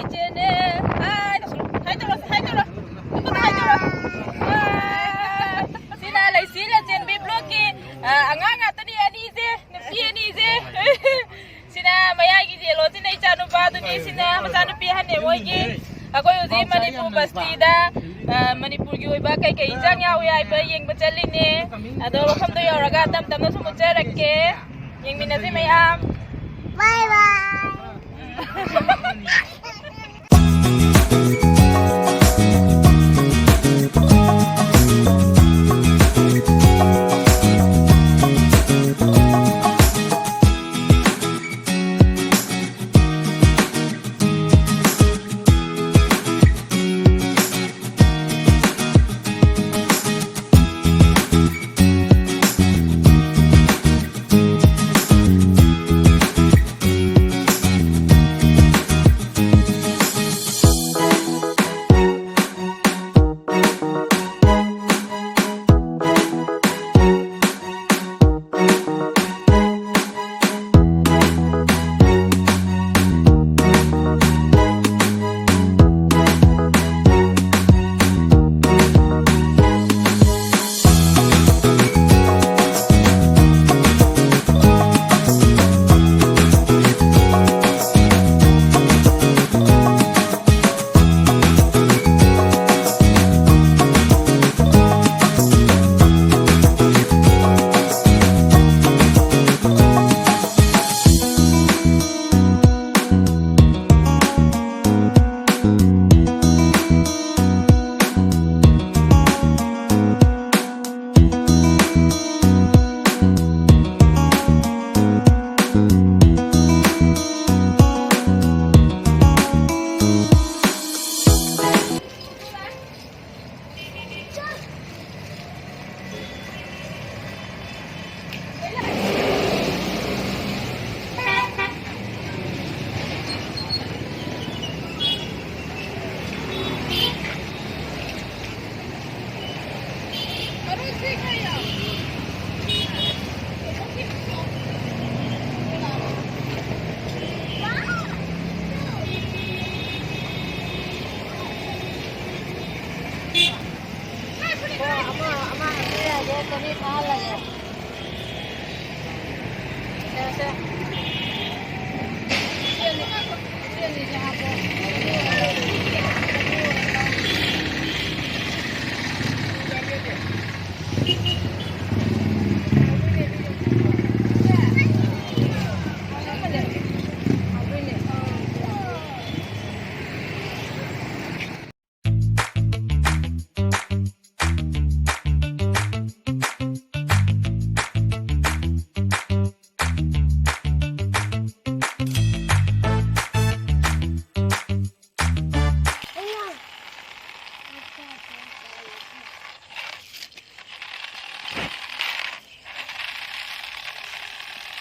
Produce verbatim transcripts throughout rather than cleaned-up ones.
ꯏꯆꯦꯅꯦ꯫ ꯍꯥꯏ ꯇꯧꯁꯜꯂꯣ, ꯍꯥꯏ ꯇꯧꯔꯣ, ꯍꯥꯏ ꯇꯧꯔꯣ꯫ ꯑꯃꯨꯛꯀ ꯍꯥꯏ ꯇꯧꯔꯣ꯫ ꯍꯥꯏ꯫ ꯁꯤꯅ ꯂꯩꯁꯤ ꯂꯟꯆꯦꯟꯕꯤ ꯕ꯭ꯂꯣꯛꯀꯤ, ꯑ, ꯑꯉꯥꯡ ꯉꯥꯛꯇꯅꯤ ꯑꯅꯤꯁꯦ, ꯅꯨꯄꯤ ꯑꯅꯤꯁꯦ꯫ ꯁꯤꯅ ꯃꯌꯥꯏꯒꯤ ꯌꯦꯂꯣꯁꯤꯅ ꯏꯆꯥꯅꯨꯄꯥꯗꯨꯅꯤ, ꯁꯤꯅ ꯃꯆꯥꯅꯨꯄꯤ ꯑꯍꯟꯅꯦ ꯃꯣꯏꯒꯤ꯫ ꯑꯩꯈꯣꯏ ꯍꯧꯖꯤꯛ ꯃꯅꯤꯄꯨꯔ ꯕꯁꯇꯤꯗ, ꯑ, ꯃꯅꯤꯄꯨꯔꯒꯤ ꯑꯣꯏꯕ ꯀꯩꯀꯩ ꯏꯟꯖꯥꯡ ꯌꯥꯎꯏ ꯍꯥꯏꯕ ꯌꯦꯡꯕ ꯆꯠꯂꯤꯅꯦ꯫ ꯑꯗꯣ ꯃꯐꯝꯗꯣ ꯌꯧꯔꯒ ꯇꯞ ꯇꯞꯅ ꯁꯨꯝ ꯎꯠꯆꯔꯛꯀꯦ꯫ ꯌꯦꯡꯃꯤꯟꯅꯁꯤ ꯃꯌꯥꯝ꯫ ꯕꯥꯏ ꯕꯥꯏ꯫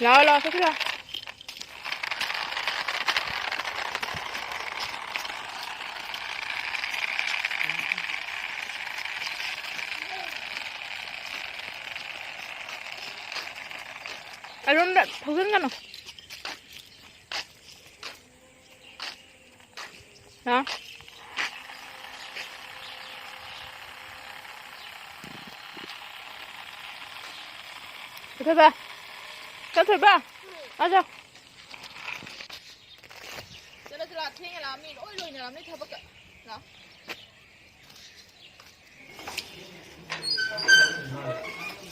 ꯂꯥꯛꯑꯣ, ꯂꯥꯛꯑꯣ, ꯆꯠꯈ꯭ꯔꯣ꯫ ꯑꯔꯨꯟꯗ ꯊꯧꯖꯤꯟꯒꯅꯨ꯫ ꯍꯥ? ꯀꯩꯊꯣꯏꯕ? ꯀꯩꯊꯣꯏꯕ? ꯑꯥ, ꯆꯣ꯫ ꯆꯠꯂꯣ, ꯆꯠꯂꯣ, ꯊꯦꯡꯉꯦ, ꯂꯥꯛꯑꯣ, ꯃꯤ ꯂꯣꯏ ꯂꯣꯏꯅꯔꯝꯅꯤ ꯊꯕꯛꯀ꯫ ꯂꯥꯛꯑꯣ꯫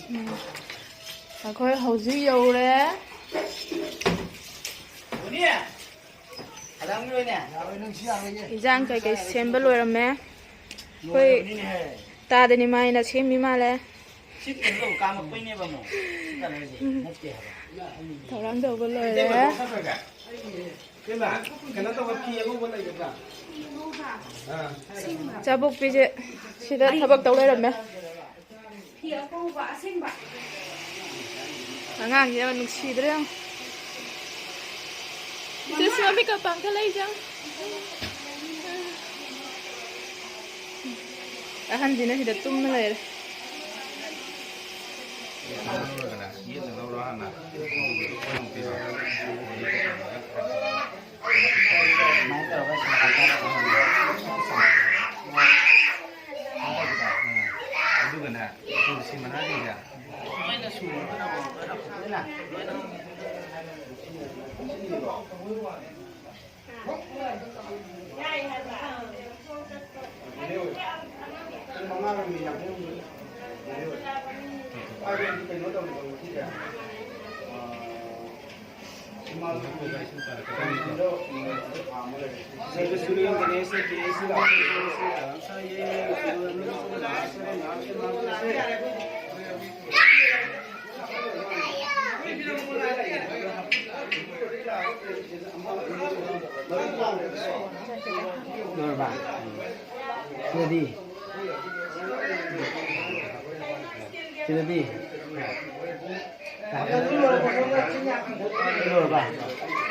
ꯎꯝ꯫ ꯑꯩꯈꯣꯏ ꯍꯧꯖꯤꯛ ꯌꯧꯔꯦ꯫ ꯏꯟꯖꯥꯡ ꯀꯩꯀꯩ ꯁꯦꯝꯕ ꯂꯣꯏꯔꯝꯃꯦ꯫ ꯑꯩꯈꯣꯏ ꯇꯥꯗꯅꯤ ꯃꯥꯏꯅ ꯁꯦꯝꯃꯤ ꯃꯥꯜꯂꯦ꯫ ꯁꯤ ꯀꯩꯅꯣ ꯇꯧꯕ ꯀꯥꯝꯃꯛꯄꯩꯅꯦꯕ ꯑꯃꯨꯛ꯫ ꯁꯤ ꯀꯂꯔꯁꯦ ꯅꯠꯇꯦ ꯍꯥꯏꯕ꯫ ꯊꯧꯔꯥꯡ ꯇꯧꯕ ꯂꯣꯏꯔꯦ꯫ ꯏꯕꯦꯝꯃ, ꯀꯩꯅꯣ ꯇꯧꯕ ꯐꯤ ꯑꯉꯧꯕ ꯂꯩꯒꯗ꯭ꯔꯥ? ꯑꯥ꯫ ꯆꯥꯕꯣꯛꯄꯤꯁꯦ ꯁꯤꯗ ꯊꯕꯛ ꯇꯧ ꯂꯩꯔꯝꯃꯦ꯫ ꯐꯤ ꯑꯉꯧꯕ ꯑꯁꯦꯡꯕ꯫ ꯑꯉꯥꯡꯁꯦ ꯌꯥꯝ ꯅꯨꯡꯁꯤꯗ꯭ꯔꯥ ꯌꯦꯡꯉꯨ꯫ ꯏꯆꯦ ꯁꯤꯃ ꯃꯤꯀꯞ ꯄꯥꯡꯈꯠꯂꯛꯏꯁꯦ ꯌꯦꯡꯉꯨ꯫ ꯑꯍꯟꯁꯤꯅ ꯁꯤꯗ ꯇꯨꯝꯃ ꯂꯩꯔꯦ꯫ ꯌꯦꯠꯅ ꯂꯧꯔꯣ ꯍꯥꯟꯅ꯫ ꯑꯗꯨꯒꯅꯦ, ꯇꯨꯜꯁꯤ ꯃꯅꯥꯁꯤꯡꯁꯦ ꯂꯣꯏꯔꯕ? ꯁꯤꯗꯗꯤ? ꯁꯤꯗꯗꯤ? ꯂꯣꯏꯔꯕ?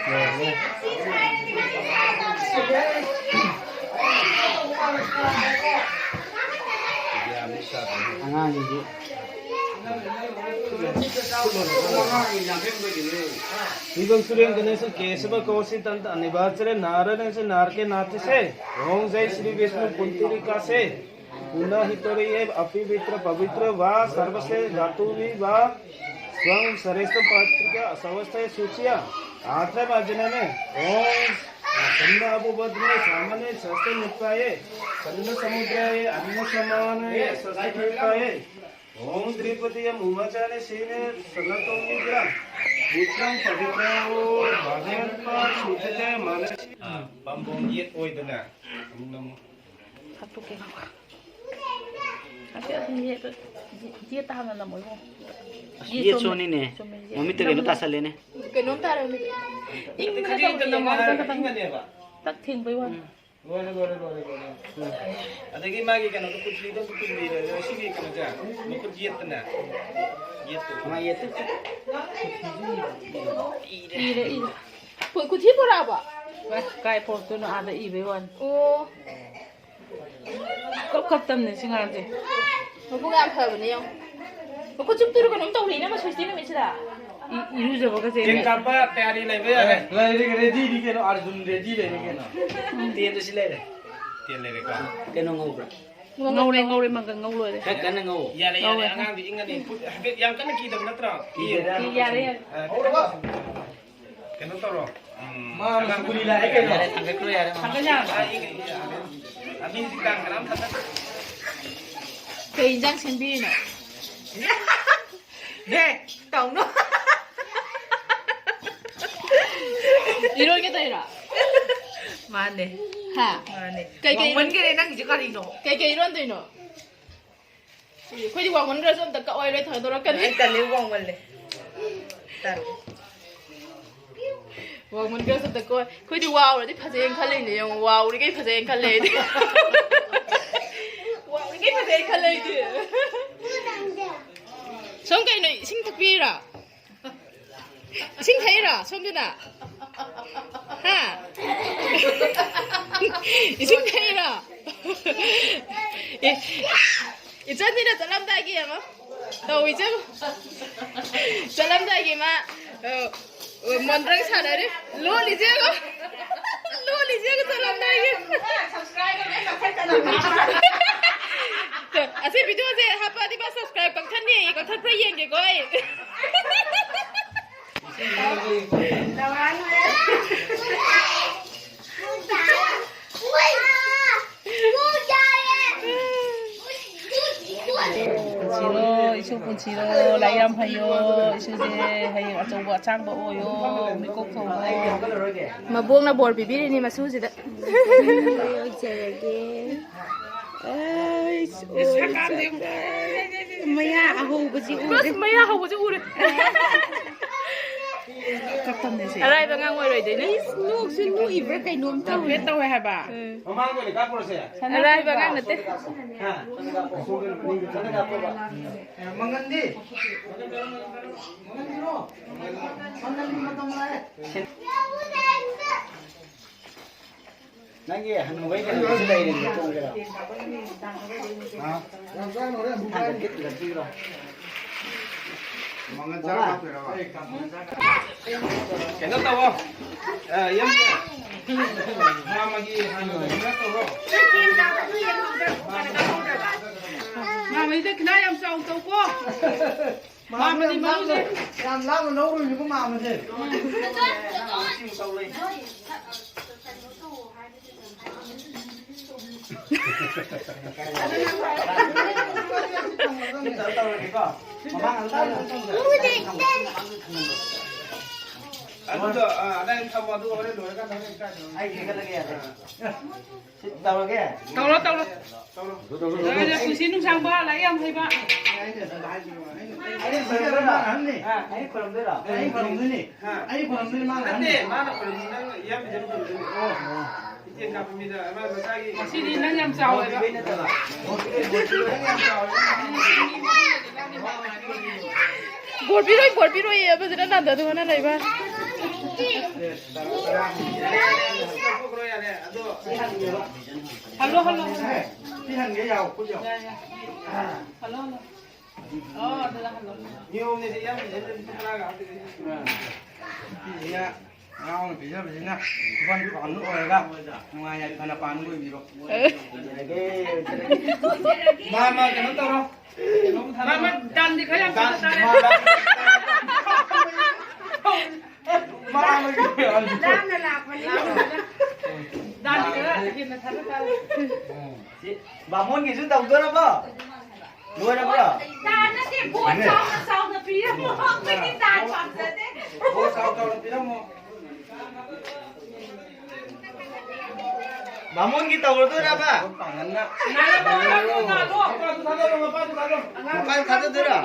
ꯂꯣꯏꯔꯕ? ꯑꯉꯥꯡꯁꯤꯡꯁꯤ ꯁꯤꯕꯝ ꯁꯨꯔꯦꯟ ꯒꯅꯦꯁ ꯀꯦꯁꯕ ꯀꯣꯁꯤ ꯇꯟꯇ ꯑꯅꯤꯕꯥꯆꯔꯦ ꯅꯥꯔꯅꯦꯁꯦ ꯅꯥꯔꯀꯦ ꯅꯥꯊꯤꯁꯦ ꯔꯣꯡ ꯖꯩ ꯁ꯭ꯔꯤ ꯕꯤꯁꯅꯨ ꯄꯨꯟꯇꯤꯔꯤꯀꯥꯁꯦ ꯄꯨꯟꯅ ꯍꯤꯇꯣꯔꯤ ꯑꯦ ꯑꯄꯤꯕꯤꯇ꯭ꯔ ꯄꯕꯤꯇ꯭ꯔ ꯋꯥ ꯁꯔꯕꯁꯦ ꯙꯥꯇꯨ ꯋꯤ ꯋꯥ ꯁ꯭ꯋꯪ ꯁꯔꯦꯁ ꯄꯥꯇ꯭ꯔꯤꯀ ꯑꯁꯋꯁꯊ ꯁꯨꯆꯤꯌ ꯑꯥꯊ꯭ꯔ ꯚꯥꯖꯅ ꯃꯦ ꯔꯣꯡ ꯀꯟꯅ ꯑꯕꯨ ꯕꯗ꯭ꯔꯦ ꯁꯥꯃꯅꯦ ꯁꯁꯇ ꯅꯨꯄꯥꯌꯦ ꯀꯟꯅ ꯁꯃꯨꯗ꯭ꯔꯌꯦ ꯑꯟꯅ ꯁꯃꯥꯅꯌꯦ ꯁꯁꯇ ꯅꯨꯄꯥꯌꯦ ॐ द्विपदीयं उवाचान सेन सनतो निद्रा पुत्रं पवित्रो भवेत्पा सुजते मानसी ꯄꯥꯝꯕꯣꯝ ꯌꯦꯠ ꯑꯣꯏꯗꯅ ꯑꯃꯨꯛ ꯅꯝꯃꯨ꯫ ꯍꯥꯠꯇꯣꯛꯀꯦ ꯉꯥꯏꯈꯣ꯫ ꯍꯥꯏꯐꯦꯠ ꯑꯗꯨꯝ ꯌꯦꯠ-, ꯌꯦꯠꯇ ꯍꯥꯟꯅ ꯅꯝꯃꯣ ꯏꯕꯨꯡꯉꯣ꯫ ꯑꯁ, ꯌꯦꯠ ꯌꯦꯠ ꯆꯨꯝꯃꯦ꯫ ꯁꯣꯟꯅꯤꯅꯦ꯫ ꯆꯨꯝꯃꯦ, ꯌꯦꯠ꯫ ꯃꯃꯤꯠꯇ ꯀꯩꯅꯣ ꯅꯝꯃꯣ꯫ ꯇꯥꯁꯜꯂꯦꯅꯦ꯫ ꯀꯩꯅꯣꯝ ꯇꯥꯔꯦ ꯃꯃꯤꯠꯇ꯫ ꯏꯪꯕꯅ ꯈꯖꯤꯛꯇ ꯅꯝꯃꯣ ꯇꯧꯔꯤꯅꯦ, ꯍꯥꯏꯔꯒ ꯈꯤꯇꯪ, ꯈꯤꯇꯪ꯫ ꯏꯪꯒꯅꯦꯕ꯫ ꯇꯛ ꯊꯦꯡꯕꯩ ꯋꯥꯅꯤ꯫ ꯎꯝ꯫ ꯂꯣꯏꯔꯦ, ꯂꯣꯏꯔꯦ, ꯂꯣꯏꯔꯦ, ꯂꯣꯏꯔꯦ꯫ ꯑꯗꯒꯤ ꯃꯥꯒꯤ ꯀꯩꯅꯣꯗꯣ, ꯀꯨꯊꯤꯗꯣ ꯑꯝꯇ ꯄꯨꯟꯕꯤꯔꯣ꯫ ꯁꯤꯒꯤ ꯀꯩꯅꯣꯁꯦ, ꯃꯈꯨꯠ ꯌꯦꯠꯇꯅꯦ꯫ ꯌꯦꯠꯇꯣ꯫ ꯃꯥ ꯌꯦꯠꯇ꯫ ꯏꯔꯦ, ꯏꯔꯦ꯫ ꯀꯨ-, ꯀꯨꯊꯤ ꯄꯨꯔꯛꯑꯕꯣ? ꯀꯥꯏ ꯄꯣꯔꯛꯇꯣꯏꯅꯣ? ꯑꯥꯗ ꯏꯕꯩ ꯋꯥꯅꯤ꯫ ꯑꯣ꯫ ꯀꯞ ꯀꯞꯇꯝꯅꯦ ꯁꯤ ꯉꯥꯡꯁꯦ꯫ ꯃꯕꯨꯛ ꯌꯥꯝ ꯐꯕꯅꯦ ꯌꯦꯡꯉꯣ꯫ ꯃꯈꯨꯠ ꯆꯨꯞꯇꯣꯏꯔꯣ ꯀꯩꯅꯣꯝ ꯇꯧꯔꯤ, ꯏꯅꯝꯃ ꯁ꯭ꯋꯦꯁꯇꯤ ꯅꯨꯃꯤꯠꯁꯤꯗ꯫ ꯏ-, ꯏꯔꯨꯖꯕꯒꯁꯦ꯫ ꯇꯦꯟ ꯀꯥꯞꯄ ꯇꯌꯥꯔꯤ ꯂꯩꯕ ꯌꯥꯔꯦ꯫ ꯂꯩꯔꯦ, ꯔꯦꯗꯤꯗꯤ ꯀꯩꯅꯣ, ꯑꯥꯔꯖꯨꯟ ꯔꯦꯗꯤ ꯂꯩꯔꯦ ꯀꯩꯅꯣ꯫ ꯇꯦꯟꯗꯨ ꯁꯤ ꯂꯩꯔꯦ꯫ ꯇꯦꯟ ꯂꯩꯔꯦꯀꯣ꯫ ꯀꯩꯅꯣ ꯉꯧꯕ꯭ꯔꯥ? ꯉꯧꯔꯦ, ꯉꯧꯔꯦ, ꯃꯪꯒꯟ ꯉꯧ ꯂꯣꯏꯔꯦ꯫ ꯈꯔ ꯀꯟꯅ ꯉꯧ꯫ ꯌꯥꯔꯦ, ꯌꯥꯔꯦ, ꯉꯧꯔꯦ꯫ ꯑꯉꯥꯡꯗꯤ ꯏꯪꯉꯅꯤ꯫ ꯍꯥꯏꯐꯦꯠ ꯌꯥꯝ ꯀꯟꯅ ꯀꯤꯗꯕ ꯅꯠꯇ꯭ꯔꯣ? ꯀꯤꯗꯦꯗ꯫ ꯌꯥꯔꯦ, ꯌꯥꯔꯦ꯫ ꯑ, ꯀꯩꯅꯣ ꯇꯧꯔꯣ꯫ ꯃꯥ ꯃꯁꯤ ꯀꯨꯂꯤ ꯂꯥꯛꯑꯦ ꯀꯩꯅꯣ? ꯌꯥꯔꯦ, ꯊꯥꯡꯒꯠꯈ꯭ꯔꯣ, ꯌꯥꯔꯦ, ꯃꯥ꯫ ꯊꯥꯡꯒꯠ ꯌꯥꯔꯕ? ꯑꯩ, ꯑꯩ, ꯑꯩ, ꯑꯩ ꯍꯧꯖꯤꯛ ꯇꯥꯡ ꯀꯅꯥꯝ ꯊꯥꯡꯒꯠ- ꯀꯩ ꯏꯟꯖꯥꯡ ꯁꯦꯝꯕꯤꯔꯤꯅꯣ? ꯅꯦ, ꯇꯧꯅꯨ꯫ ꯏꯔꯣꯟꯒꯦ ꯇꯧꯔꯤꯔꯣ? ꯃꯥꯅꯦ꯫ ꯍꯥ? ꯃꯥꯅꯦ꯫ ꯀꯩ, ꯀꯩ ꯋꯥꯡꯃꯟꯈꯔꯦ ꯅꯪꯒꯤꯁꯦ ꯀꯔꯤꯅꯣ? ꯀꯩ, ꯀꯩ ꯏꯔꯣꯟꯗꯣꯏꯅꯣ? ꯑꯩꯈꯣꯏꯗꯤ ꯋꯥꯡꯃꯟꯈ꯭ꯔꯁꯨ ꯑꯝꯇ ꯀꯛꯑꯣꯏ, ꯂꯣꯏ ꯊꯥꯡꯗꯣꯔꯛꯀꯅꯤ꯫ ꯑꯩ ꯇꯜꯂꯦ, ꯋꯥꯡꯃꯜꯂꯦ꯫ ꯇꯜꯂꯦ꯫ ꯋꯥꯡꯃꯟꯈ꯭ꯔꯁꯨ ꯑꯝꯇ ꯀꯛꯑꯣꯏ꯫ ꯑꯩꯈꯣꯏꯗꯤ ꯋꯥꯎꯔꯗꯤ ꯐꯖꯩꯅ ꯈꯜꯂꯤꯅꯦ, ꯌꯦꯡꯉꯣ, ꯋꯥꯎꯔꯤꯈꯩ ꯐꯖꯩꯅ ꯈꯜꯂꯦ ꯑꯩꯗꯤ꯫ ꯋꯥꯎꯔꯤꯈꯩ ꯐꯖꯩꯅ ꯈꯜꯂꯦ ꯑꯩꯗꯤ꯫ ꯁꯣꯝ ꯀꯩꯅꯣ, ꯏꯁꯤꯡ ꯊꯛꯄꯤꯔꯣ? ꯏꯁꯤꯡ ꯊꯛꯏꯔꯣ ꯁꯣꯝꯗꯨꯅ? ꯍꯥ? ꯏꯁꯤꯡ ꯊꯛꯏꯔꯣ? ꯑꯦ, ꯏꯆꯟꯁꯤꯅ ꯆꯠꯂꯝꯗꯥꯏꯒꯤ ꯑꯃ ꯇꯧꯏꯁꯦ꯫ ꯆꯠꯂꯝꯗꯥꯏꯒꯤ ꯃꯥ, ꯑ, ꯑ, ꯃꯣꯟꯗ꯭ꯔꯪ ꯁꯥꯟꯅꯔꯤ꯫ ꯂꯣꯜꯂꯤꯁꯦ ꯌꯦꯡꯉꯣ꯫ ꯂꯣꯜꯂꯤꯁꯦ ꯌꯦꯡꯉꯣ ꯆꯠꯂꯝꯗꯥꯏꯒꯤ꯫ ꯑꯁꯤ video ꯁꯦ ꯍꯥꯞꯄꯛꯑꯗꯤ ꯃꯥ subscribe ꯀꯛꯊꯠꯅꯤ꯫ ꯀꯛꯊꯠꯄ꯭ꯔꯥ ꯌꯦꯡꯒꯦꯀꯣ ꯑꯩ꯫ ꯄꯨꯟꯁꯤꯔꯣ, ꯏꯁꯨ ꯄꯨꯟꯁꯤꯔꯣ, ꯂꯥꯏꯔꯤꯛ ꯌꯥꯝ ꯍꯩꯌꯣ, ꯏꯁꯨꯁꯦ ꯍꯌꯦꯡ ꯑꯆꯧꯕ ꯑꯁꯥꯡꯕ ꯑꯣꯏꯌꯣ, ꯃꯤꯀꯣꯛ ꯊꯣꯛꯑꯣ꯫ ꯃꯕꯣꯛꯅ ꯕꯣꯔ ꯄꯤꯕꯤꯔꯤꯅꯤ ꯃꯁꯨꯁꯤꯗ꯫ ꯑꯩꯁ, ꯑꯣꯏ ꯆꯠꯂꯦ꯫ ꯃꯌꯥ ꯑꯍꯧꯕꯁꯤ ꯎꯔꯦ꯫ ꯑꯁ, ꯃꯌꯥ ꯍꯧꯕꯁꯤ ꯎꯔꯦ꯫ ꯀꯞꯇꯝꯅꯦ ꯁꯤ꯫ ꯑꯔꯥꯏꯕ ꯑꯉꯥꯡ ꯑꯣꯏꯔꯣꯏꯗꯣꯏꯅꯦ꯫ ꯏꯁ, ꯅꯣꯛꯁꯨ ꯅꯣꯛꯏꯕ꯭ꯔꯥ ꯀꯩꯅꯣꯝ ꯇꯧꯔꯦ꯫ ꯇꯧꯋꯦ ꯍꯥꯏꯕ꯫ ꯎꯝ꯫ ꯃꯃꯥꯡꯗ ꯑꯣꯏꯅ ꯀꯥꯞꯄꯨꯔꯁꯦ꯫ ꯑꯔꯥꯏꯕ ꯑꯉꯥꯡ ꯅꯠꯇꯦ꯫ ꯍꯥ? ꯃꯪꯒꯟꯗꯤ? ꯃꯪꯒꯟꯗꯤꯔꯣ? ꯃꯪꯒꯟꯗꯤ ꯃꯇꯝ ꯂꯥꯛꯑꯦ꯫ ꯅꯪꯒꯤ ꯍꯅꯨꯕꯩ ꯀꯩꯅꯣꯁꯨ ꯂꯩꯔꯤꯅꯦ, ꯇꯣꯡꯒꯦꯔꯣ? ꯍꯥ? ꯊꯥꯡꯒꯠꯀꯦ, ꯊꯥꯡꯒꯠꯄꯤꯔꯣ? ꯃꯉꯥ ꯆꯥ ꯍꯥꯞꯇꯣꯏꯔꯕ? ꯀꯩꯅꯣ ꯇꯧꯋꯣ꯫ ꯑ, ꯌꯥꯝ ꯃꯥꯃꯒꯤ ꯍꯥꯟꯅ ꯀꯩꯅꯣ ꯇꯧꯔꯣ꯫ ꯃꯥꯃꯒꯤ ꯗꯈꯤꯅꯥ ꯌꯥꯝ ꯆꯥꯎ ꯇꯧꯀꯣ꯫ ꯃꯥꯝꯃꯗꯤ ꯌꯥꯝ ꯂꯥꯞꯅ, ꯃꯔꯨꯁꯦ ꯌꯥꯝ ꯂꯥꯞꯅ ꯂꯧꯔꯨꯅꯤꯀꯣ ꯃꯥꯝꯃꯁꯦ꯫ ꯎꯝ꯫ ꯑꯗꯨꯗꯣ, ꯑ, ꯑꯗꯥꯏ ꯊꯝꯃꯣ, ꯑꯗꯨꯒ ꯍꯣꯔꯦꯟ ꯂꯣꯏꯔꯀꯥꯟꯗ ꯍꯣꯔꯦꯟ ꯀꯥꯏꯗꯅꯣ ꯑꯩ ꯈꯦꯠꯀꯠꯂꯒꯦ ꯌꯥꯔꯦ꯫ ꯇꯧꯔꯒꯦ꯫ ꯇꯧꯔꯣ, ꯇꯧꯔꯣ꯫ ꯇꯧꯔꯣ꯫ ꯂꯣꯏꯔꯦ, ꯄꯨꯟꯁꯤ ꯅꯨꯡꯁꯥꯡꯕ, ꯂꯥꯏꯔꯤꯛ ꯌꯥꯝ ꯍꯩꯕ꯫ ꯑꯩꯅ ꯈꯨꯔꯨꯝꯗꯣꯏꯔꯣ? ꯑꯩꯅ ꯈꯨꯔꯨꯝꯗꯣꯏꯅꯤ꯫ ꯑꯩꯅ ꯈꯨꯔꯨꯝꯗꯣꯏꯅꯤ, ꯃꯥꯅ ꯅꯠꯇꯦ, ꯍꯪꯉꯤ꯫ ꯃꯥꯅ ꯈꯨꯔꯨꯝꯗꯣꯏꯅꯤ, ꯅꯪ ꯏꯌꯥꯝꯕꯗꯨꯅ ꯈꯨꯔꯨꯝꯗꯣꯏꯅꯤ꯫ ꯑꯣ, ꯑꯣ꯫ ꯏꯆꯦ ꯀꯥꯞꯄ ꯃꯤꯗ ꯑꯃ ꯃꯆꯥꯒꯤ ꯉꯁꯤꯗꯤ ꯅꯪ ꯌꯥꯝ ꯆꯥꯎꯋꯦꯕ꯫ ꯕꯣꯔ ꯄꯤꯔꯣꯏ, ꯕꯣꯔ ꯄꯤꯔꯣꯏꯌꯦ, ꯑꯃꯗꯨꯅ ꯅꯥꯟꯗꯗꯅ ꯂꯩꯕ꯫ Hello, hello. ꯁꯤ ꯍꯟꯒꯦ, ꯌꯥꯎ, ꯈꯨꯠ ꯌꯥꯎ꯫ ꯌꯥꯏ, ꯌꯥꯏ꯫ Hello, hello. ꯑꯣ, ꯑꯗꯨꯗ ꯍꯜꯂꯣ꯫ ꯅꯤꯌꯣꯝꯅꯤꯁꯦ ꯏꯌꯥꯝꯕꯁꯦ ꯂꯨꯄꯥ ꯇꯔꯥꯒ ꯍꯥꯞꯇꯣꯏꯅꯦ꯫ ꯅꯨꯄꯤꯁꯤꯅ ꯅꯅꯥꯎꯅ ꯄꯤꯖꯕꯁꯤꯅ ꯈꯨꯕꯝ ꯄꯥꯟꯕ ꯑꯣꯏꯔꯒ ꯅꯨꯡꯉꯥꯏ ꯌꯥꯏꯐꯅ ꯄꯥꯟꯕ ꯑꯣꯏꯕꯤꯔꯣ꯫ ꯃꯥ, ꯃꯥ, ꯀꯩꯅꯣ ꯇꯧꯔꯣ꯫ ꯃꯥ, ꯃꯥ, ꯗꯥꯟꯗꯤ ꯈꯔ ꯌꯥꯝ ꯗꯥꯟ-, ꯇꯥꯔꯦ꯫ ꯃꯥ, ꯃꯥ, ꯃꯥ, ꯂꯥꯞꯅ ꯂꯥꯛꯄꯅꯤ꯫ ꯗꯥꯟꯗꯤ ꯈꯔ ꯍꯦꯟꯅ ꯊꯥꯗ ꯇꯥꯔꯦ꯫ ꯁꯤ ꯕꯥꯃꯣꯟꯒꯤꯁꯨ ꯇꯧꯗꯣꯔꯕꯣ? ꯂꯣꯏꯔꯕ꯭ꯔꯣ? ꯗꯥꯟ ꯅꯠꯇꯦ, ꯕꯣꯠ ꯆꯥꯎꯅ ꯆꯥꯎꯅ ꯄꯤꯔꯝꯃꯣ꯫ ꯑꯩꯈꯣꯏꯗꯤ ꯗꯥꯟ ꯄꯥꯝꯖꯗꯦ꯫ ꯕꯣꯠ ꯆꯥꯎ ꯆꯥꯎꯅ ꯄꯤꯔꯝꯃꯣ꯫ ꯕꯥꯃꯣꯟꯒꯤ ꯇꯧꯔꯗꯣꯏꯔꯕ? ꯅꯥꯏꯔꯝꯃꯣ, ꯅꯥꯏꯔꯝꯃꯣ, ꯅꯥꯏꯔꯝꯃꯣ꯫ ꯃꯄꯥꯗꯨ ꯊꯥꯗꯣꯛꯑꯣ, ꯃꯄꯥꯗꯨ ꯊꯥꯗꯣꯛꯑꯣ꯫ ꯃꯄꯥꯗꯨ ꯊꯥꯗꯣꯛꯇꯣꯏꯔꯣ?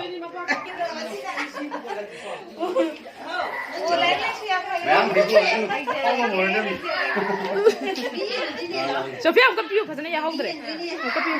ꯃꯌꯥꯝ ꯄꯤꯊꯣꯛꯑꯣ, ꯑꯗꯨꯝ ꯄꯪꯉꯝ ꯑꯣꯏꯔꯗꯕꯅꯤ꯫ ꯁꯣꯐꯤꯌꯥ, ꯑꯃꯨꯛꯀ ꯄꯤꯌꯨ, ꯐꯖꯅ ꯌꯥꯍꯧꯗ꯭ꯔꯦ꯫ ꯑꯃꯨꯛꯀ ꯄꯤꯌꯨ꯫